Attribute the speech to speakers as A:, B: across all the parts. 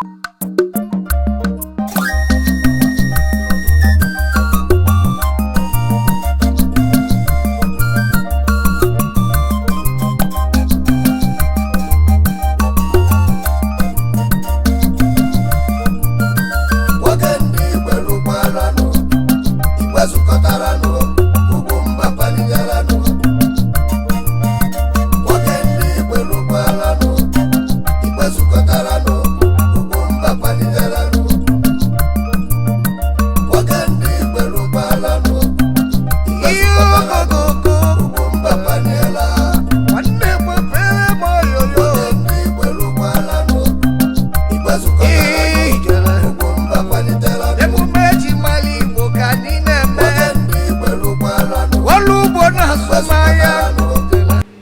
A: Nwoke ndị Igwe lụkwaranụ, Igwe zukọtaranụ, Ugwumba paligaranụ. Nwoke ndị Igwe lụkwaranụ, Igwe zukọtaranụ, Ugwumba paligaranụ. Nwoke ndị Igwe lụkwaranụ, Igwe zukọtaranụ, Ugwumba paliela.
B: Nwanne mepere m oyoyo.
A: Nwoke ndị Igwe lụkwaranụ, Igwe zukọtaranụ,
B: Ijele.
A: Ugwumba paliteranụ.
B: Emume eji mara Igbo ka anyị na-eme.
A: Nwoke ndị Igwe lụkwaranụ,
B: Ọrụ ugbo na azụmahịa.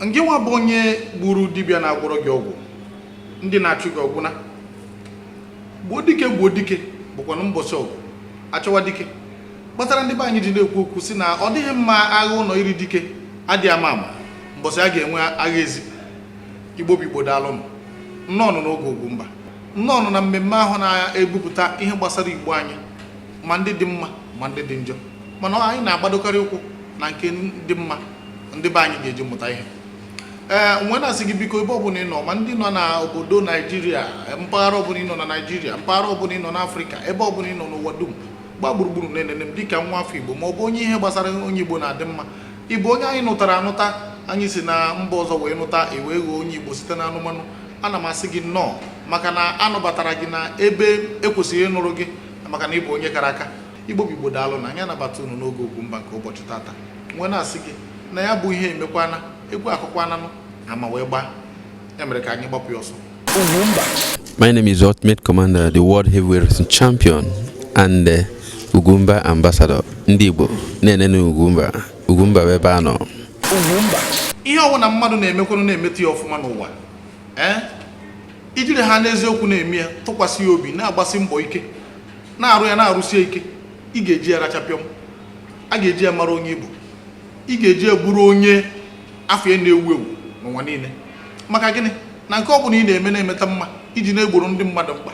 C: Ngị nwa bụ onye gburu dibịa na-agwọrọ gị ọgwụ, ndị na-achụ gị ọgwụ na gbuo dike, gbuo dike bụkwanụ mbọchị ọgụ achọwa dike kpatara ndị be anyị ji na-ekwu okwu si na ọ dịghị mma agha ụlọ iri dike adịghị ama ama mbọchị a ga-enwe agha ezi. Igbo bụ Igbo, daalụnụ, nnọọnụ n'oge Ugwumba, nnọọnụ na mmemme ahụ na-ebupụta ihe gbasara Igbo anyị, ma ndị dị mma ma ndị dị njọ, mana anyị na-agbadokarị ụkwụ na nke dị mma ndị be anyị ga-eji mụta ihe. Ee, nwe na-asị gị, biko, ebe ọbụla ị nọ, ma ndị nọ na obodo Naijiria, mpaghara ọbụla ị nọ na Naijiria, mpaghara ọbụla ị nọ n'Afrịka, ebe ọbụla ị nọ n'ụwa dum gbaa gburugburu na-enene m dịka nwa afọ Igbo ma ọ bụ onye ihe gbasara onye Igbo na-adị mma, ịbụ onye anyị nụtara anụta, anyị si na mba ọzọ wee nụta, ewee ghọọ onye Igbo site na anụmanụ, ana m asị gị nnọọ, maka na anụbatara gị na ebe ekwesịrị ịnụrụ gị, maka na ịbụ onye kara aka. Igbo bụ Igbo, daalụ na anyị anabata unu n'oge Ugwumba nke ụbọchị tata. Nwee na-asị gị na ya bụ ihe emekwana, egwu akụkwananụ ama wee gbaa, ya mere ka anyị gbapụ ya ọsọ.
D: My name is Ultimate Commander, the World Heavyweight Wrestling Champion and the Ugwumba Ambassador. Ndị Igbo na-enene Ugwumba, Ugwumba bụ ebe a nọ.
C: Ihe ọbụla mmadụ na-emekwanụ na-emetụ ya ọfụma n'ụwa, ee, ijiri ha n'eziokwu na-eme ya, tụkwasị ya obi, na-agbasi mbọ ike, na-arụ ya, na-arụsie ike, ị ga-eji ya rachapịọm, a ga-eji ya mara onye Igbo, ị ga-eji ya bụrụ onye afọ ya na-ewu ewu n'ụwa niile. Maka gịnị? Na nke ọ bụla ị na-eme na-emeta mma iji na-egboro ndị mmadụ mkpa.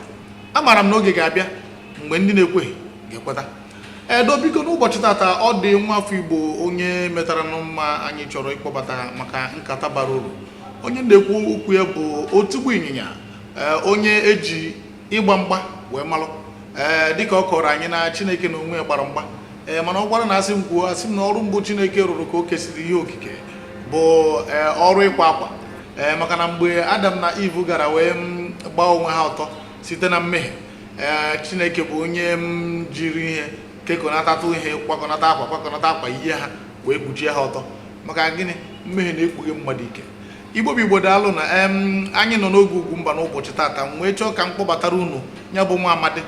C: Amaara m na oge ga-abịa mgbe ndị na-ekweghị ga-ekweta. Edo, biko, n'ụbọchị tata, ọ dị nwa afọ Igbo onye metara na mma anyị chọrọ ịkpọbata maka nkata bara uru. Onye na-ekwu okwu ya bụ otigbu ịnyịnya, ee, onye eji ịgba mgba wee malụ, ee, dịka ọ kọrọ anyị na Chineke na onwe ya gbara mgba, ee, mana ọ gwara na asị m kwuo, asị m na ọrụ mbụ Chineke rụrụ ka o kesịrị ihe okike bụ, ee, ọrụ ịkwa akwa, ee, maka na mgbe Adam na Eve gara wee gbaa onwe ha ọtọ site na mmehie, ee, Chineke bụ onye m jiri ihe kekọnatatụ ihe, kwakọnata akwa, kwakọnata akwa yie ha wee kpuchie ha ọtọ. Maka gịnị? Mmehie na-ekpughe mmadụ ike. Igbo bụ Igbo, daalụ na anyị nọ n'oge Ugwumba n'ụbọchị tata. M wee chọọ ka m kpọbatara unu ya bụ nwa amadi.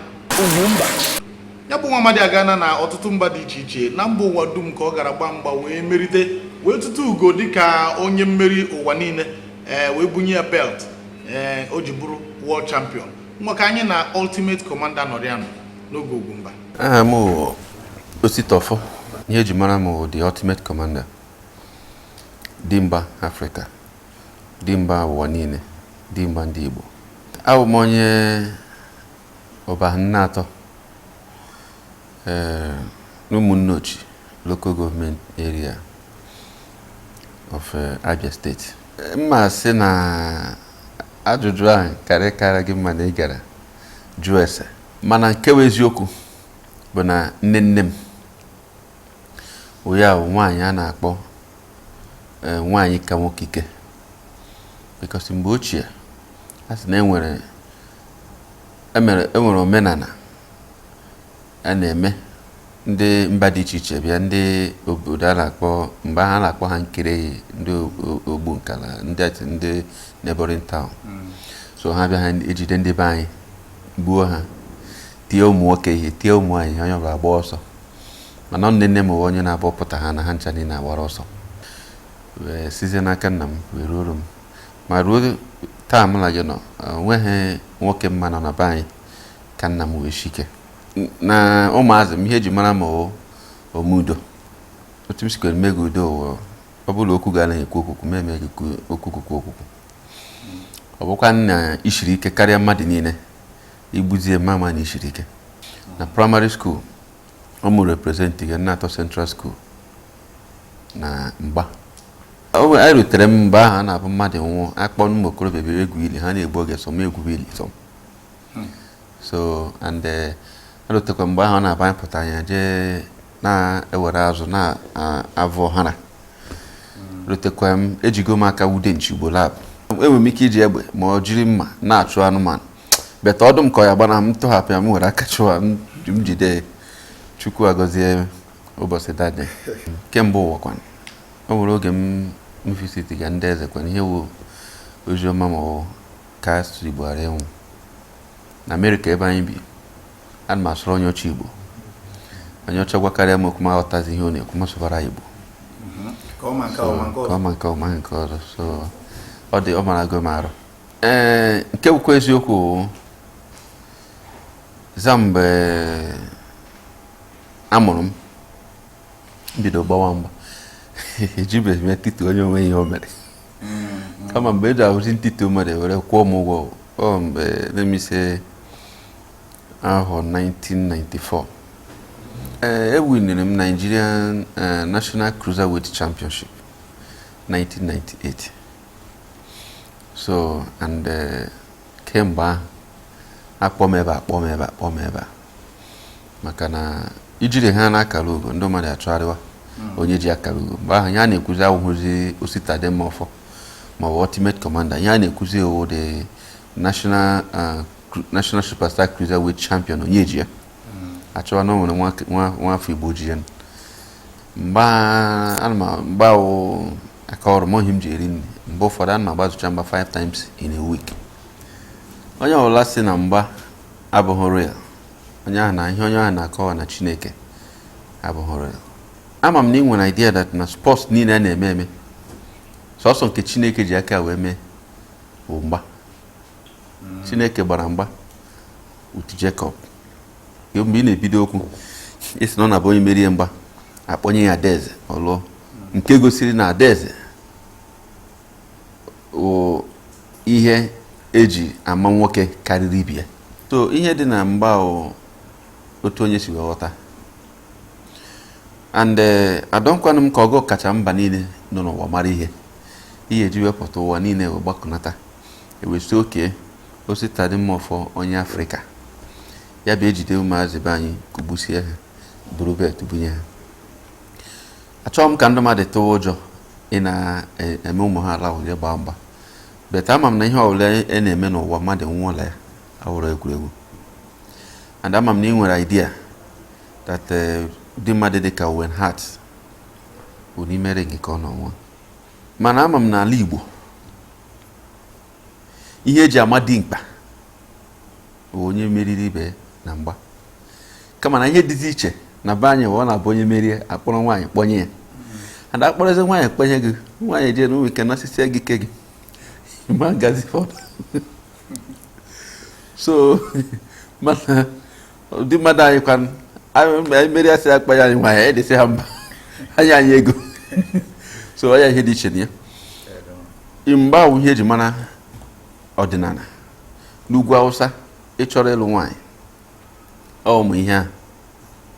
C: Ya bụ nwa amadi agana na ọtụtụ mba dị iche iche na mba ụwa dum ka ọ gara gbaa mgba wee merite, wee tụtụ ugo dịka onye mmeri ụwa niile, ee, wee bunye ya belt, ee, o ji bụrụ world champion. Nwa ka anyị na Ultimate Commander nọrịanụ n'oge Ugwumba.
D: Aha m bụ Osita, ihe eji mara m bụ the Ultimate Commander, dimgba Afrịka, dimgba ụwa niile, dimgba ndị Igbo. Abụ m onye ọba nne atọ, ee, n'Ụmụnneochi Local Government Area of Abia State. Mma sị na ajụjụ ahụ karị gị mma na ị gara jụọ ese, mana nke bụ eziokwu bụ na nne nne m bụ ya bụ nwaanyị a na-akpọ nwaanyị ka nwoke ike, because mgbe ochie a sị na enwere emere enwere omenala a na-eme, ndị mba dị iche iche bịa, ndị obodo a na-akpọ mgbe ahụ a na-akpọ ha Nkereyi, ndị ogbu nkala, ndị neighboring town. So ha bịa, ha ejide ndị be anyị, gbuo ha, tie ụmụ nwoke ihe, tie ụmụ nwaanyị ihe, onye ọbụla agba ọsọ. Mana nne nne m bụ onye na-abụ pụta ha na ha ncha niile agbara ọsọ, wee sizie n'aka nna m wee ruoro m. Ma ruo taa mụ na gị nọ, onweghị nwoke mma nọ na be anyị ka nna m wee shike na ụmụazị m. Ihe eji mara m wụ omudo. Otu m sikwere mee gị udo wụ, ọ bụrụ okwu ga anaghị ekwu okwukwu, ma eme gị okwukwu okwukwu, ọ bụkwa na ishiri ike karịa mmadụ niile. Igbuzie mama na ishiri ike na primary school, ọ mụ represent ga Nnato Central School na mgba. Anyị rutere m mgbe ahụ a na-abụ mmadụ nwụọ, akpọ ụmụ okorobịa bịa egwu ili, ha na-egbu oge sọm egwu ili sọm. So and erutekwa mgbe ahụ ọ na-abụ anyị pụta, anya jee na-ewere azụ na-avụ ọhara. Rutekwa m, ejigo m aka wude nchi ugbo lab. Enwere m ike iji egbe ma ọ jiri mma na-achụ anụmanụ, beta ọdụm ka ọ ya gbana m, tụhapụ ya, m were aka chụwa m jide. Chukwu agọzie ụbọchị dade kemgbe ụwa kwana. O nwere oge m visit ga ndị eze kwana, ihe wụ oziọma ma ọ ka asụsụ Igbo ghara ịnwụ. Na Amerịka ebe anyị bi, ana m asụrụ onye ọcha Igbo. Onye ọcha gwakarịa m okwu, ma aghọtazi ihe ọ na-ekwu, ma sụbara Igbo.
C: Ka ọ ma nke ọ ma nke
D: ka
C: ọzọ.
D: Ọ ma nke ọ ma nke ọzọ. So ọ dị, ọ mara go m arụ. Ee, nke bụkwa eziokwu wụ, za mgbe a mụrụ m bido gbawa mgba, ejibeghị m etiti onye onwe ihe o mere, kama mgbe eji ahụzi ntiti mmadụ were kwụọ m ụgwọ, ọ mgbe, let me say, ahọ 1994, ee, ewinere m Nigerian National Cruiserweight Championship 1998. So and kemgbe ahụ akpọ m ebe a, akpọ m ebe a, akpọ m ebe a, maka na ijiri ha na-akara ugo, ndị mmadụ achọgharịwa onye ji akara ugo. Mgbe ahụ ihe a na-ekwuzi awụhụzi Osita dị mma ọfọ ma ọ bụ Ultimate Commander. Ihe a na-ekwuzi ewu the national superstar cruiserweight champion, onye ji ya. Achọwa na o nwere nwa afọ Igbo ji ya. Mgbe ana m mgbe ahụ aka ọrụ m ohi m ji eri nri, mgbe ụfọdụ ana m agbazụcha mgba five times in a week. Onye ọbụla si na mgba abụghị real, onye ahụ na ihe onye ahụ na-akọwa na Chineke abụghị real. Ama m na ị nwere idea that na sports niile a na-eme eme, sọsọ nke Chineke ji aka wee mee bụ mgba. Chineke gbara mgba with Jacob. Mgbe ị na-ebido okwu, isi na ọ na-abụ onye merie mgba, akpọnye ya adaeze, ọ lụọ, nke gosiri na adaeze wụ ihe eji ama nwoke karịrị ibe ya. So ihe dị na mgba wụ otu onye si wee ghọta. And adọnkwanụ m ka ọgụ kacha mba niile nọ n'ụwa mara ihe ihe eji wepụta ụwa niile wee gbakọnata ewesi oke Osita dị mma ọfọ, onye Afrịka ya bụ ejide ụmụazị be anyị, kugbusie ha, buru belt bunye ha. Achọghị m ka ndị mmadụ tụwa ụjọ ị na-eme ụmụ ha ala were gbaa mgba, but ama m na ihe ọbụla e na-eme n'ụwa, mmadụ nwụọla ya awụrụ egwuregwu. And ama m na ị nwere idea that ụdị mmadụ dị ka Owen Hart bụ n'ime ring ka ọ nọ nwụọ. Mana ama m n'ala Igbo, ihe eji ama dimkpa bụ onye meriri ibe na mgba. Kama na ihe dịzi iche na be anyị bụ ọ na-abụ onye merie, akpọrọ nwaanyị kpọnye ya. And akpọrọzi nwaanyị kpọnye gị, nwaanyị jee n'ụmụ ike nasịsịa gị ike gị ma gazi fọdụ. So mana ụdị mmadụ anyị kwan, anyị merie, asị akpanye anyị nwaanyị, anyị dịsị ha mba, anyị ego. So ọ ya ihe dị iche na ya. Mgbe ahụ ihe eji mara ọdịnala n'ugwu Awụsa, ịchọrọ ịlụ nwaanyị, ọ ụmụ ihe a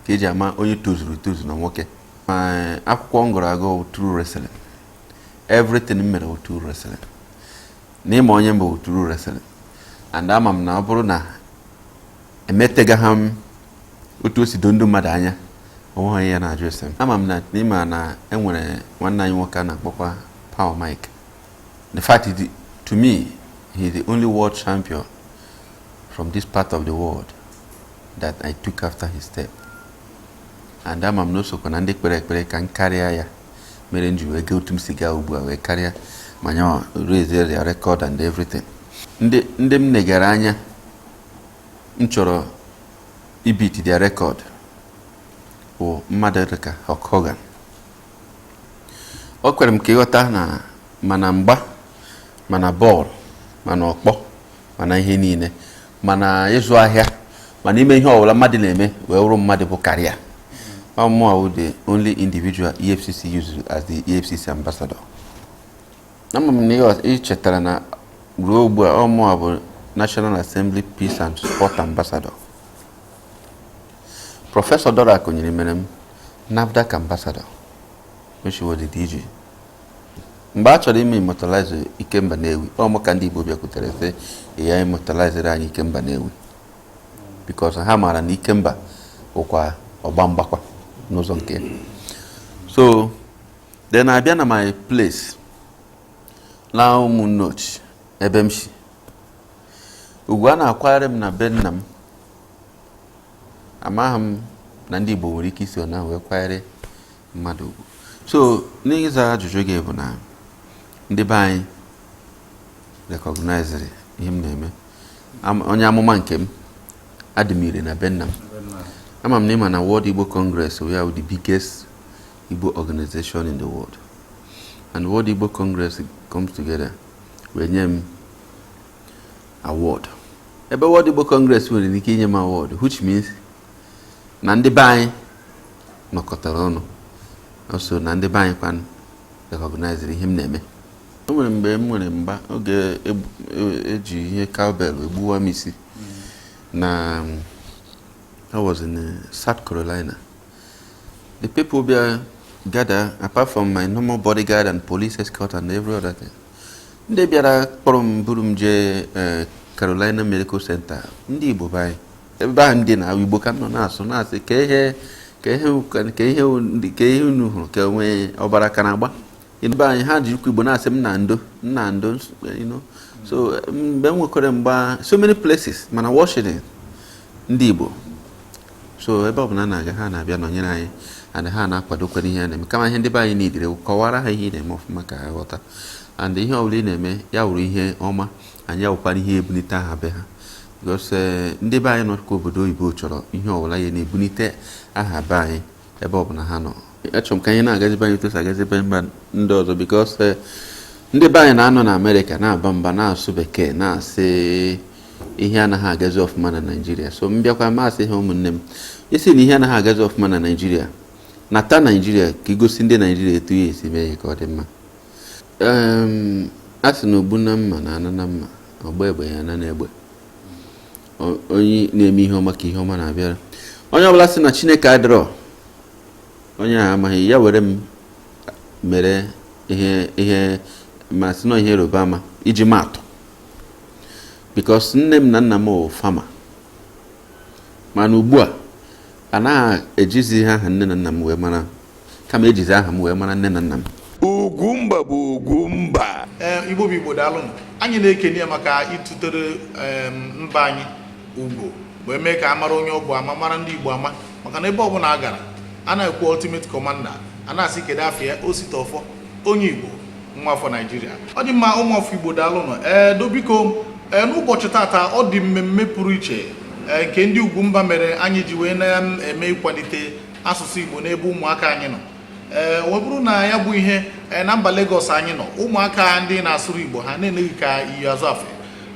D: ka eji ama onye tozuru etozu na nwoke. Ma akwụkwọ m gụrụ agụ through wrestling, everything m mere through wrestling, na ịma onye mbụ through wrestling. And ama m na ọ bụrụ na emetegaghị m otu o si do ndị mmadụ anya, onwe onye ya na-ajụ ese m. Ama m na n'ịma na enwere nwanne anyị nwoke a na-akpọkwa Power Mike. In fact, to me, he is the only world champion from this part of the world that I took after his step. And ama m na o sokwa na ndị kpere ekpere ka m karịa ya, mere m ji wee gaa otu m si gaa ugbu a, wee karịa ma nyawa raise their record and everything. Ndị m negara anya m chọrọ ibeat their record bụ mmadụ dịka Hulk Hogan. O kwere m ka ịghọta na mana mgba, mana bọọlụ, mana ọkpọ, mana ihe niile, mana ịzụ ahịa, mana ime ihe ọbụla mmadụ na-eme wee wụrụ mmadụ bụ karịa. Ọmụa wụ the only individual EFCC used as the EFCC ambassador. Ama m na ị chetara na ruo ugbu a, ọmụa bụ National Assembly Peace and Sport Ambassador. Professor Dora Akunyili mere m NAFDAC Ambassador when she was the DG. Mgbe a chọrọ ime immortalize Ikemba Nnewi, ọ mụ ka ndị Igbo bịakwutere sị ya immortalizere anyị Ikemba Nnewi, because ha maara na Ikemba bụkwa ọgba mgbakwa n'ụzọ nke ya. So then abịa na my place na Ụmụnneochi ebe m si, ugwu a na-akwagharị m na be nna m, amaghị m na ndị Igbo nwere ike isi ọna wee kwanyere mmadụ ugwu. So n'ịza ajụjụ gị bụ na ndị be anyị recognizere ihe m na-eme. Onye amụma nke m adị m ire na be nna m. Ama m na ịma na World Igbo Congress, we are the biggest Igbo organization in the world, and World Igbo Congress comes together wee nye m award. Ebe World Igbo Congress nwere ike inye m award, which means na ndị be anyị nọkọtara ọnụ, also na ndị be anyị kwan recognizere ihe m na-eme. O nwere mgbe m nwere mgba oge eji ihe cowbell egbuwa m isi na I was in South Carolina. The people bịa gather, apart from my normal bodyguard and police escort and every other thing, ndị bịara kpọrọ m buru m jee Carolina Medical Center, ndị Igbo be anyị ebe ahụ, ndị na Igbo ka m nọ na-asụ na-asị ka ihe ka ihe ka ihe ka ihe unu hụrụ ka onwe ọbara ka na-agba ebe anyị, ha jikwa Igbo na-asị m na ndo nna ndo. So mgbe m nwekwara mgba so many places, mana Washington ndị Igbo, so ebe ọbụla na-aga, ha na-abịa nọnyere anyị and ha na-akwadokwana ihe a na-eme. Kama ihe ndị be anyị niidere kọwara ha ihe ị na-eme ọfụma ka ha ghọta, and ihe ọbụla ị na-eme ya wụrụ ihe ọma, anyị awụkwana ihe ebunite aha be ha, because ndị be anyị nọkwa obodo oyibo chọrọ ihe ọbụla ya na-ebunite aha be anyị ebe ọbụla ha nọ. Achọrọ m ka anyị na-agazibe anyị otu agazibe mba ndị ọzọ, because ndị be anyị na-anọ na Amerịka na-aba mba, na-asụ Bekee, na-asị ihe anaghị agazi ọfụma na Naịjirịa. So m bịakwa masị ha, ụmụnne m, isi na ihe anaghị agazi ọfụma na Naịjirịa, nata Naịjirịa ka igosi ndị Naịjirịa etu ya esi mee ya ka ọ dị mma. A sị na ogbu na mma na ana na mma, ọgba egbe ya ana na egbe. Onye na-eme ihe ọma ka ihe ọma na-abịara. Onye ọbụla sị na Chineke adịrọ, onye ahụ amaghị ya. Were m mere ihe ihe ma sị na ihe ịrịba ama iji maatụ, because nne m na nna m wụ farmer, mana ugbu a anaghị ejizi aha nne na nna m wee mara, kama ejizi aha m wee mara nne na nna m.
A: Ugwumba bụ Ugwumba.
C: Ee, Igbo bụ Igbo, daalụnụ. Anyị na-ekene ya maka ịtụtere mba anyị ugwu wee mee ka a mara onye ọ bụ, ama mara ndị Igbo ama, maka na ebe ọbụla a gara a na-ekwu ultimate commander, a na-asị kedu afọ ya, Osita Ọfọ, onye Igbo, nwa afọ Naijiria. Ọ dị mma, ụmụafọ Igbo, daalụnụ. Ee, do biko, ee, n'ụbọchị tata ọ dị mmemme pụrụ iche, ee, nke ndị Ugwumba mere anyị ji wee na-eme ịkwalite asụsụ Igbo n'ebe ụmụaka anyị nọ. Ee, ọ bụrụ na ya bụ ihe, ee, na mba Lagos anyị nọ, ụmụaka ndị na-asụrụ Igbo ha na-eneghị ka iyi azụ afe,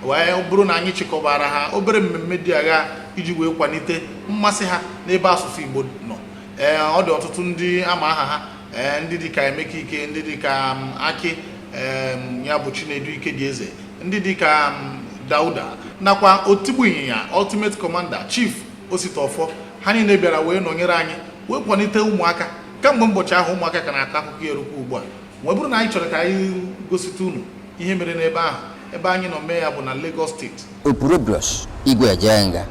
C: wee bụrụ na anyị chịkọbara ha obere mmemme dị agha iji wee kwalite mmasị ha n'ebe asụsụ Igbo nọ. Ee, ọ dị ọtụtụ ndị ama aha ha, ee, ndị dịka Emeka Ike, ndị dịka Aki, ya bụ Chinedu Ikedieze, ndị dịka Dauda, nakwa otigbu ịnyịnya ultimate commander Chief Osita Ọfọ. Ha niile bịara wee nọnyere anyị wee kwalite ụmụaka. Kamgbe ụbọchị ahụ ụmụaka ka na-akọ akụkọ ya erukwa ugbu a. Wee bụrụ na anyị chọrọ ka anyị gosite unu ihe mere n'ebe ahụ, ebe anyị nọ mee ya bụ na Lagos Steeti.
E: Opurobios Igwe Ejenga.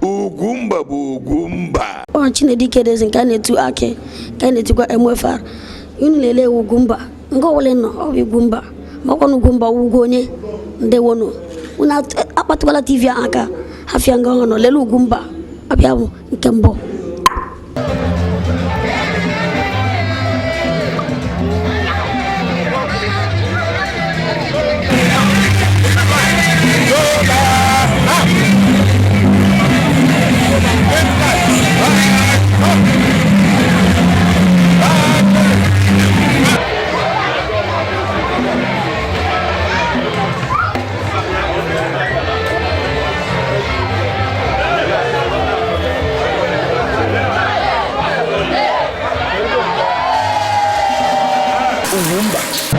A: Ugwumba bụ Ugwumba.
F: Ọ Chinedike Deze nke a na-etu akị ka a na-etukwa MFR. Unu lelee Ugwumba nke ọbụla nọ, ọ bụ Ugwumba, ma ọkwa na Ugwumba ugwu onye ndewonu. Unu akpatụkwala TV ahụ aka hafịa nga ọ nọ lelee Ugwumba abịa bụ nke mbụ.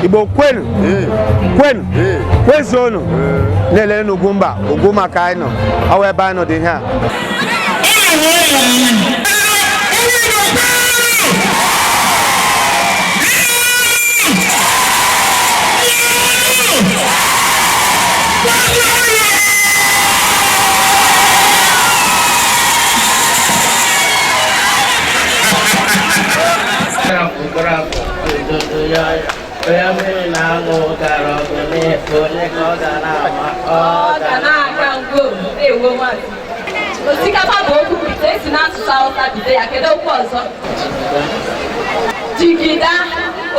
G: Igbo kwenu kwenu kwezuonu na-ele n'Ugwumba Ugwumba ka anyị nọ ọwa ebe anyị nọ dị ihe a.
H: Osikapa bụ okwu esi n'asụsụ Hausa bido ya, kedu okwu ọzọ? Jigida.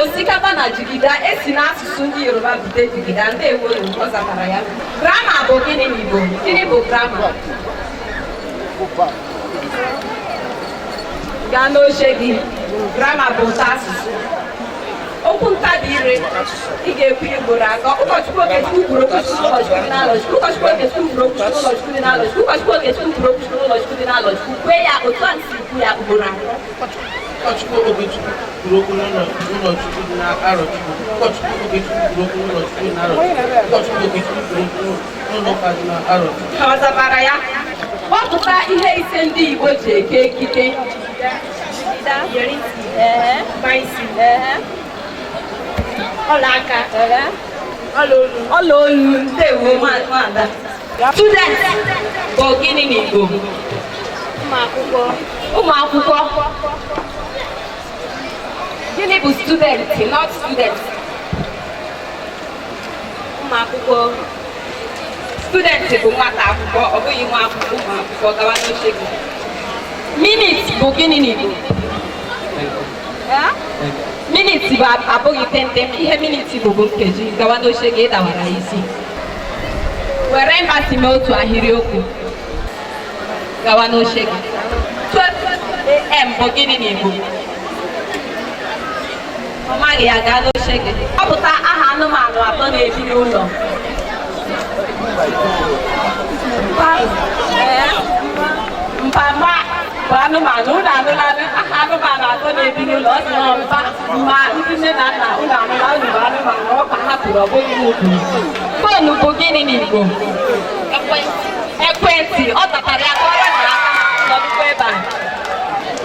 H: Osikapa na jigida esi n'asụsụ ndị Yoruba bido jigida. Ndewo, ọ zatara ya. Grama bụ gịnị n'Igbo? Gịnị bụ grama? Gaa n'oche gị. Grama bụ ụtọ asụsụ. Okwu ntabi ire ị ga-ekwu ugboro atọ. Ụkọchukwu Okechukwu kwuru okwu n'ụlọchukwu dị n'Alọchukwu. Ụkọchukwu Okechukwu kwuru okwu n'ụlọchukwu dị n'Alọchukwu. Ụkọchukwu Okechukwu kwuru okwu n'ụlọchukwu dị n'Alọchukwu. Kwee ya otu a si kwu ya ugboro atọ.
I: Ụkọchukwu Okechukwu kwuru okwu n'ụlọchukwu dị n'Arọchukwu. Ụkọchukwu Okechukwu kwuru okwu n'ụlọchukwu dị n'Arọchukwu. Ụkọchukwu Okechukwu kwuru okwu n'ụlọụka dị n'Arọchukwu.
H: Ọ zabara ya. Kpọpụta ihe ise ndị Igbo ji eke ekike. Ọlaaka, ọla olu. Ndewo nwada. Student bụ gịnị n'Igbo? Ụmụ akwụkwọ. Gịnị bụ student? Not student. Ụmụ akwụkwọ. Student bụ nwata akwụkwọ, ọ bụghị nwa akwụkwọ. Ụmụ akwụkwọ, gawa n'oche gị. Minute bụ gịnị n'Igbo? Miniti bụ abụghị tentem. Ihe miniti bụ nkeji. Gawa n'oche gị, ịdawara isi. Were mmasị mee otu ahịrịokwu. Gawa n'oche gị. 12 a.m. bụ gịnị n'Igbo? Ọ maghị ya, gaa n'oche gị. Kpọpụta aha anụmanụ atọ na-ebi n'ụlọ. Mpama bụ anụmanụ. Unu anụla aha anụmanụ atọ na-ebi n'ụlọ? Ọ sị na mpa ma ndị nne na nna unu anụla, unu bụ anụmanụ. Ọ ka hapụ. kwuru, ọ bụghị m kwuru. Phone bụ gịnị n'Igbo? Ekwentị. Ọ tatara ya, kọrọ na aka nọdụkwa ebe a.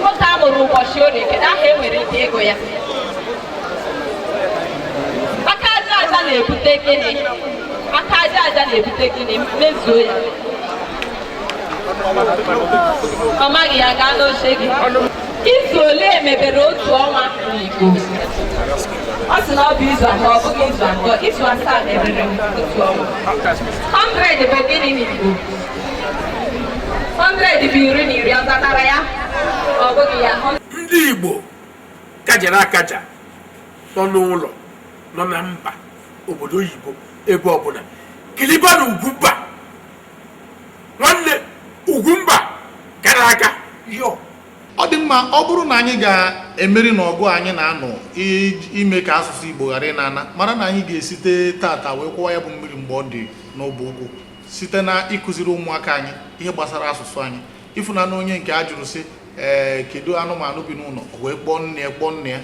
H: Nwoke a mụrụ ụbọchị Orie, kedu aha e nwere ike ịgụ ya? Aka aja aja na-ebute gịnị? Aka aja aja na-ebute gịnị? Mezuo ya. Ọ maghị ya, gaa n'oche gị. Izu ole mebere otu ọnwa n'Igbo? Ọ sị na ọ bụ izu 3, ọ bụghị izu 3. Izu 7 mebere otu ọnwa. 100 bụ gịnị n'Igbo? 100 bụ 10 na 10. Ọ zatara ya? Ọ bụghị ya.
J: Ndị Igbo kajara akaja nọ n'ụlọ, nọ na mba, obodo oyibo, ebe ọbụla, kiliba na Ugwumba. Nwanne, Ugwumba kara aka yo.
C: Ọ dị mma. Ọ bụrụ na anyị ga-emeri n'ọgụ anyị na-anọ ime ka asụsụ Igbo ghara ịna-ana, mara na anyị ga-esite tata wee kwụwa ya bụ mmiri mgbe ọ dị n'ọbụ ụkwụ, site na ịkụziri ụmụaka anyị ihe gbasara asụsụ anyị. Ịfụnanya onye nke a jụrụ sị, ee, kedu anụmanụ bi n'ụlọ? O wee kpọọ nne ya, kpọọ nne ya.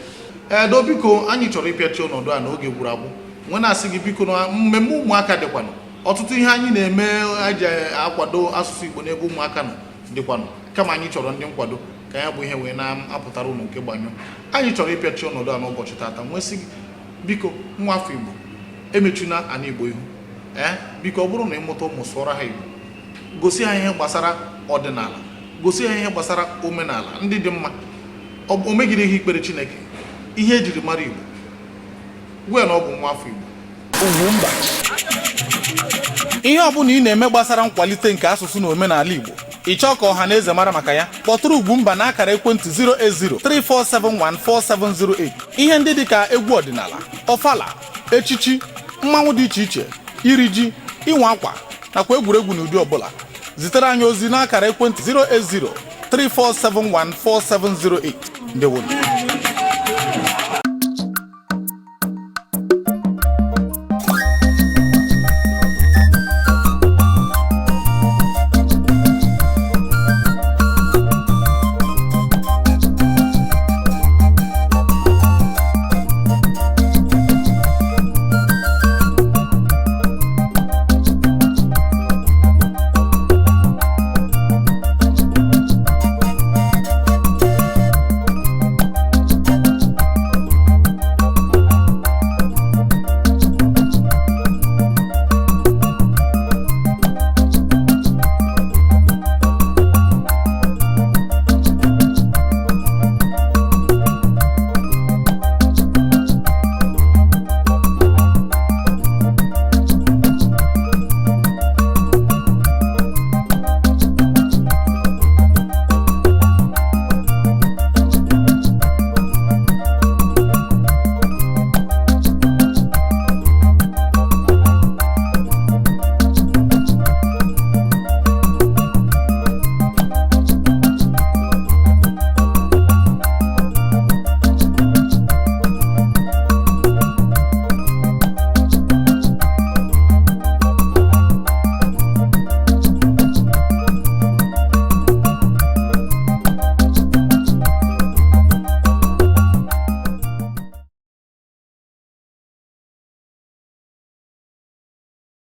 C: Ee, do, biko, anyị chọrọ ịpịachi ọnọdụ a n'oge gwụrụ agwụ. Nwee na-asị gị, biko, na mmemme ụmụaka dịkwanụ, ọtụtụ ihe anyị na-eme eji akwado asụsụ Igbo n'ebe ụmụaka nọ dịkwanụ, kama anyị chọrọ ndị nkwado ka ya bụ ihe wee na-apụtara unu nke gbanyụ. Anyị chọrọ ịpịachi ọnọdụ a n'ụbọchị tata, nwee sị gị, biko, nwa afọ Igbo, emechuna ana Igbo ihu. Ee, biko, ọ bụrụ na ịmụta ụmụ, sụọrọ ha Igbo, gosi ha ihe gbasara ọdịnala, gosi ha ihe gbasara omenala ndị dị mma. O megideghị ikpere Chineke, ihe ejiri mara Igbo, gwa ya na ọ bụ nwa afọ Igbo. Ugwumba. Ihe ọbụla ị na-eme gbasara nkwalite nke asụsụ na omenala Igbo, ị chọọ ka ọha na eze mara maka ya, kpọtụrụ Ugwumba n'akara ekwentị 08034714708. Ihe ndị dịka egwu ọdịnala, ọfala, echichi, mmanwụ dị iche iche, iri ji, ịnwa akwa nakwa egwuregwu n'ụdị ọbụla, zitere anyị ozi n'akara ekwentị 08034714708. Ndewonu.